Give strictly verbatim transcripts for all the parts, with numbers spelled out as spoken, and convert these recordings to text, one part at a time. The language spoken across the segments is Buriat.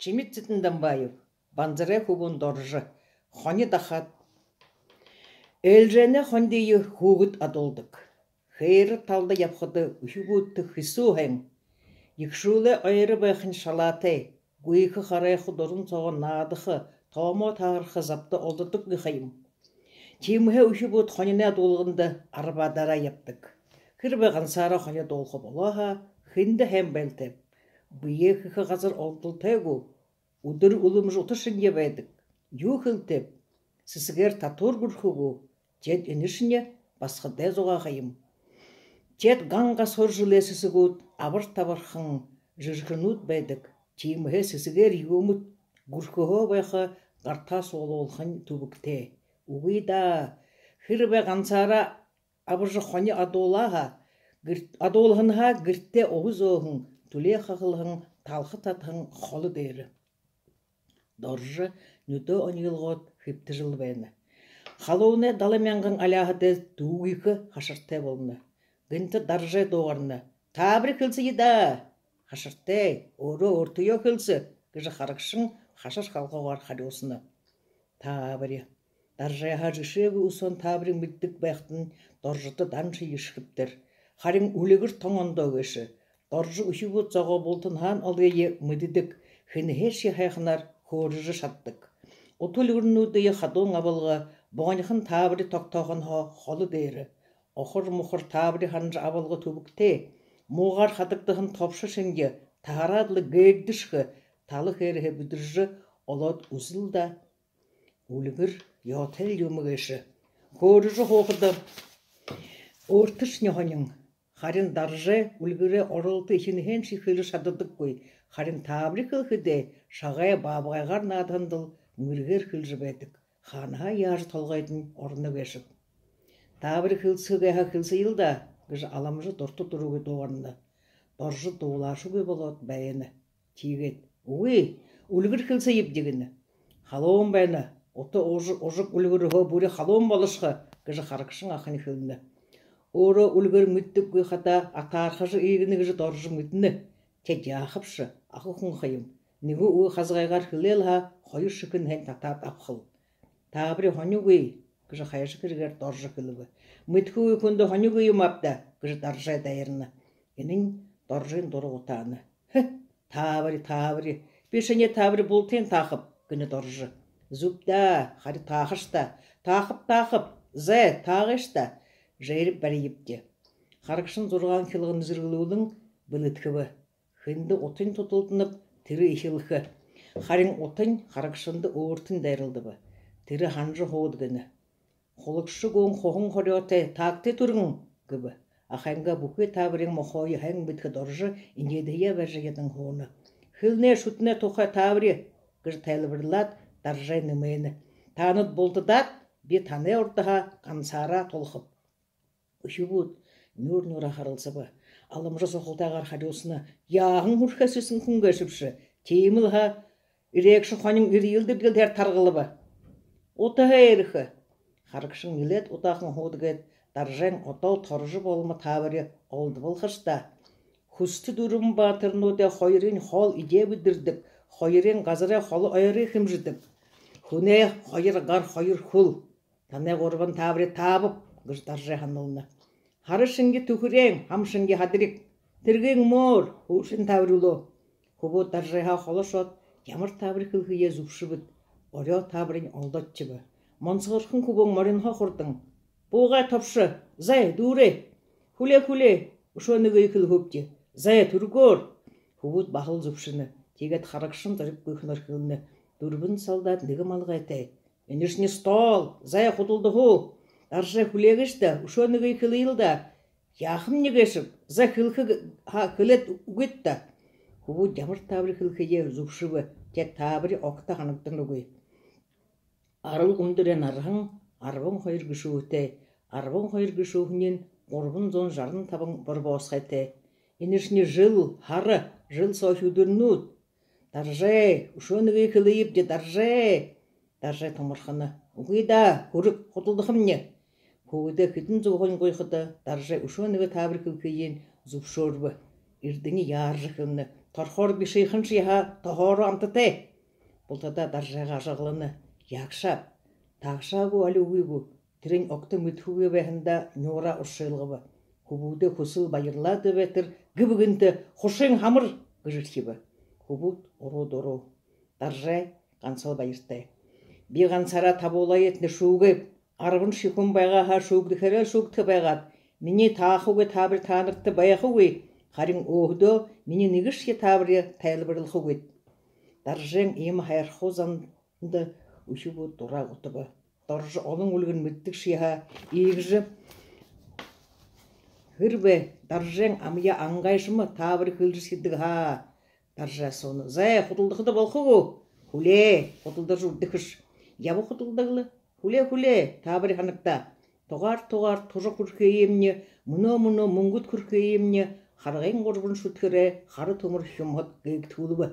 Чимит Цыдендамбаев. Банзарай хүбүүн Доржо. Хони дахаад. Ээлжээнэй хонидые хүүгэд адуулдаг. Хээрэ талада ябахада үхибүүдтэ хэсүү һэн. Ехэшүүлэй ойро байхань шалаатай, гүйхэ, харайха, дуран соогоо наадаха, тоомоо таһарха забда олдодоггүй ха юм. Тиимэһээ үхибүүд хониной адуулганда арбаадаараа ябадаг. Хэрбээ гансаараа хони адуулха болоо һаа, хэндэ һайн байлтай. Бэеэ хэхэ газар олдолтой гү, үдэр үлэмжэ ута шэнги байдаг. Юу хэлэтэйб? Сэсэгээр татуур гүрхэ гү? Теэд энэшни басагадай зугаа ха юм. Теэд ган гасуур жэлэй сэсэгүүд абар табархан жэрхэнүүд байдаг. Тиимэһээ сэсэгээр юумэд гүрхэһөө байха, гартаа суглуулхань түбэгтэй. Үгы даа, хэрбээ гансаараа абажа хони адуулаа һаа, гэр-, адуулһан һаа, гэртээ уһа зөөһэн, түлеэ хахалһан, талха татаһан холо дээрэ. Доржо нюдөө онилгоод хэбтэжэл байна. Халуунай далан мянган аляаһадай түүгыхэ хашартай болоно. Гэнтэ Даржай дуугарна: «Таабари хэлсэе даа!» «Хашартай, өөрөө өөртөө хэлсэ», — гэжэ харагшан хашар халгуугаар харюусана. Таабари. Даржайһаа жэшээгүй үсөөн таабари мэдэдэг байхадань, Доржодо дан шэешэхэбтэр. Харин үльгэр тон ондоо гээшэ. Доржо үхибүүд соогоо бултанһаань олые мэдэдэг, хэнһээшье һайханаар хөөрэжэ шададаг. Ута үльгэрнүүдые хадуун абалга, буганихан таабари тогтооһонһоо холо дээрэ. Охор мухар таабари һанажа абалга түбэгтэй. Муугаар хадагдаһан тобшо шэнги таһараад лэ гээгдэшэхэ, тала хээрэһээ бэдэржэ олоод үзэл даа. Үльгэр ёһотойл юумэ гээшэ. Хөөрэжэ һуухада өөртэшни һонин. Харин Даржай үльгэрэй оролто эхинһээнь ши хэлэжэ шададаггүй. Харин таабари хэлэхэдээ шагай баабгайгаар наадаһандал мэргээр хэлэжэ байдаг. Хаанаһаа яажа толгойдонь ороно гээшэб. «Таабари хэлсэхэ гээ һаа, хэлсэел даа», — гэжэ Аламжа дурта дурагүй дуугарна. Доржо дуулаашагүй болоод байна. Тиигээд: «Үгы, үльгэр хэлсэебди», — гэнэ. «Халуун байна. Ута ужаг, ужаг үльгэрһөө бүри халуун болошохо», — гэжэ харагшан ахань хэлэнэ. Өөрөө үльгэр мэдэдэггүй хадаа атаархажа иигэнэ гэжэ Доржо мэдэнэ. Теэд яахабши, аха хүн ха юм. Нэгэ үгэ хазгайгаар хэлээл һаа, хоёр шэхэнһээнь татаад абахал. «Таабари һонигүй», — гэжэ хайшан хэрэгээр Доржо хэлэбэ. «Мэдэхэгүй хүндэ һонигүй юм ааб даа», — гэжэ Даржай дайрана. Энэнь Доржын дура гутаана. «Хэ, таабари, таабари. Би шинии таабари бултыень таахаб», — гэнэ Доржо. «Зүб даа, харин таахаш даа». «Таахаб, таахаб. Зай, таагыш даа. Жээрэ бариябди». Харагшан зургаан хилган зэргэлүүлэн бэлэдхэбэ. Хэндэ утань тудалданаб, тэрэ эхилхэ. Харин утань харагшанда өөртэнь дайралдаба. Тэрэ һанажа һуугаад гэнэ: «Хулагша гүүн хуһан хорёотой, таагты түргэн», — гэбэ. Ахайнгаа бүхы таабариин мохоёо һайн мэдэхэ Доржо энеэдэһээ барижа ядан һууна. «Хэлэнэй, шүтэнэй тухай таабари», — гэжэ тайлбарилаад, Даржай нэмэнэ: «Таанад бултадаа, би танай урдаһаа гансаараа тулахаб». Үхибүүд нюур нюураа харалсаба. Аламжа сухалтайгаар харюусана: «Яаһан һүрхэй сэсэн хүн гээшэбши? Тиимэл һаа, эреэгшэ хонин эрьелдэр дэлдээр таргалба». Утаһаа ерэхэ. Харагшан нилээд удаахан һуудаг гээд, Даржайн одоол торожо боломо таабари олдобол хаш даа. «Хүстэ дүрбэн баатарнуудай хоёрынь хоол эдеэ бэдэрдэг, хоёрынь газарай холо ойрые хэмжэдэг. Хүнэй хоёр гар, хоёр хүл. Танай гурбан таабари таабаб», — гэжэ Даржай һанална. «Һара шэнги түхэреэн, һам шэнги һадариг. Тэргын мөөр, һүүшын таабари үлөө». Хүбүүд Даржайһаа холо ошоод, ямар таабари хэлэхэеэ зүбшэбэд. Орёо таабаринь олдоошобо. Монсогорхон хүбүүн моринһоо хурдан: «Буугай, тобшо, зай, дүүрээ. Хүлеэ, хүлеэ, үшөө нэгэ хэлэхэбди. Зай, түргөөр». Хүбүүд баһал зүбшэнэ. Тиигээд харагшан зориггүйхэнөөр хэлэнэ: «Дүрбэн солдат, нэгэ малгайтай». «Энэшни стол, зай, худалдаа һуу. Даржай, хүлеэгыш даа, үшөө нэгэ хэлэел даа». «Яахамни гээшэб, зай, хэлэхэ г-, һаа, хэлээд үгыт даа». Хүбүүд ямар таабари хэлэхэеэ зүбшэбэ, теэд таабари огто һанагданагүй. Арал үндэрэй нарһан арбан хоёр гэшүүһэтэй, арбан хоёр гэшүүһэниинь гурбан зуун жаран табан борбоосхойтой. «Энэшни жэл, һара, жэл соохи үдэрнүүд». «Даржай, үшөө нэгэ хэлэебди, Даржай». Даржай томорхоно: «Үгы даа, хүрэг, худалдахамни». Хүбүүдээ хэдэн зүгһөөнь гуйхада, Даржай үшөө нэгэ таабари хэлэхыень зүбшөөрбэ. Эрдэни яаржа хэлэнэ: Торхоор бишыхан шье һаа, тоһоороо амтатай. Бултадаа Даржайгаа ажаглана. Яагшааб? Таагшаа гү, али үгы гү? Тэрэнь огто мэдэхэгүй байһандаа нюураа уршылгаба. Хүбүүдэй хүсэл баярлаад байтар гэб гэнтэ: «Хушын хамар!» — гэжэрхибэ. Хүбүүд уруу дуруу. Даржай гансал баяртай: «Би гансаараа табуулаятнай шүүгээб. Арбан шье хүн байгаа һаа, шүүгдэхээрээ шүүгдэхэ байгааб. Минии таахагүй таабари таанарта байхагүй. Харин өөһэдөө минии нэгэшье таабари тайлбарилхагүйт». Даржайн иимэ һайрхуу занда үхибүүд дураа гутаба. Даржа олон үлгэн мэдэдэг шье һаа, иигэжэ: «Хэрбээ Даржайн амаяа ангайшама таабари хэлэжэ шэдэг һаа?» Даржа асууна: «Зай, худалдахада болохо гү?» «Хүлеэ, худалдажа үрэхэш». «Яба худалдаг лэ». «Хүлеэ, хүлеэ, таабари һанагты. Тугаар-тугаар тужа хүрэхыемни, мүнөө-мүнөө мүнгэд хүрэхыемни, харгын гурбан шүдхэрэй хара түмэр хюмһад гээгдэхүүлбэ».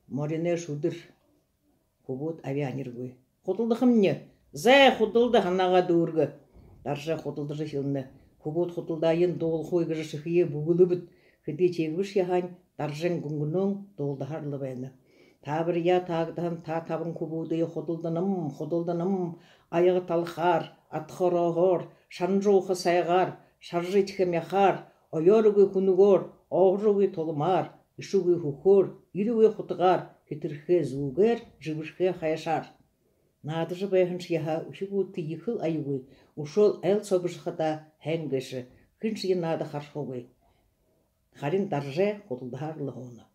Мориной шүдэр. Хүбүүд абяа аниргүй. «Худалдахамни». «Зай, худалда, һанаагаа дүүргэ». Даржа худалдажа эхилнэ. Хүбүүд худалдаае дуулахагүй гэжэ шэхые бүгэлэбэд. Хэды тиигэбэшье һаань, Даржайн гүнгэнөөн дуулдаһаар лэ байна. «Таабарияа таагдаһан та табан хүбүүдые худалданам, худалданам. Аяга талхаар, адха орооһоор, шанжа ууха сайгаар, шаржа эдихэ мяхаар, оёор үгы хүнэгөөр, ооржо үгы туламаар, эшэ үгы хүхөөр, эрэ үгы хутагаар, хэтэрхээ зүүгээр, жэбэрхээ хайшаар». Наадажа байһан шье һаа, үхибүүдтэ ехэл аягүй, үшөөл айл соо бэшэ хадаа һайн гээшэ, хэншье наада харахагүй. Харин Даржа худалдаһаар лэ һууна.